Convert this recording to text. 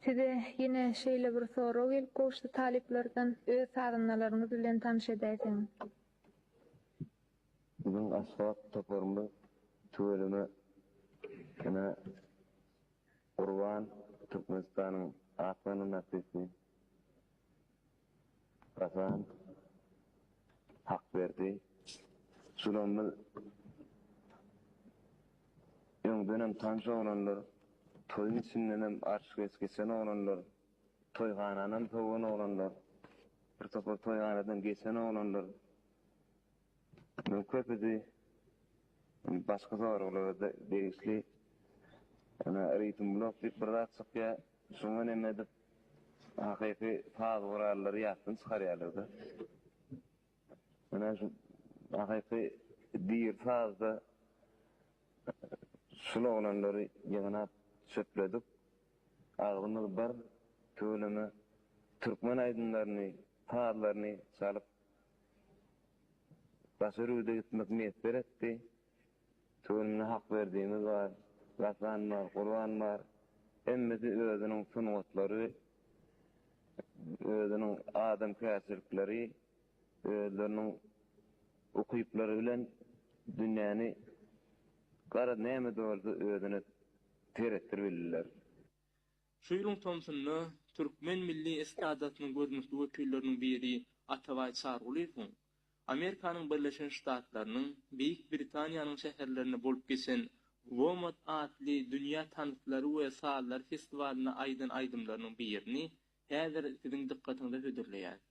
Size ýene şeýle bir sorag gelip gowuşdy talyplardan, öz sazandalaryňyz bilen tanyş edäýseňiz. Biziň Aşgabat toparymyz tüweleme ine Gurban Türkmenistanyň at gazanan artisti Hasan Hakberdi şularymyz öňdenem tanyş oglanlar toýuň içindenem arş geçen oglanlar toýhananam sowan oglanlar bir topar toýhanadan geçen oglanlar Munuň köpüsi başga soraglara degişli. Ýöne ritm blok diýip bir zat çykýar. Şuňa neme edip hakyky saz gurallary ýatdan çykarýarlar-da. Ýöne şu hakyky diri sazda şul oglanlary ýygnap çöpledik. Agzymyz bir, tüweleme türkmen aýdymlaryny, sazlaryny çalyp Daşary ýurda gitmek miýesser etdi. Töwereginde Hakberdimiz bar, Gasan bar, Gurban bar. Hemmesi özüniň sungatlary, özüniň adamkärçilikleri, özleriniň ukyplary bilen dünýäni garaz näme-de bolsa özüne seretdirip bildiler. Şu ýylyň tomsunda türkmen milli estradasynyň görnükli wekilleriniň biri Atabaý Çargulyýewiň Amerikanyň Birleşen Ştatlarynyň, Beýik Britaniýanyň şäherlerinde bolup geçen WOMAD atly dünýä tanslary we sazlary festiwalynda aýdan aýdymlarynyň birini häzir siziň dykgatyňyza hödürleýäris.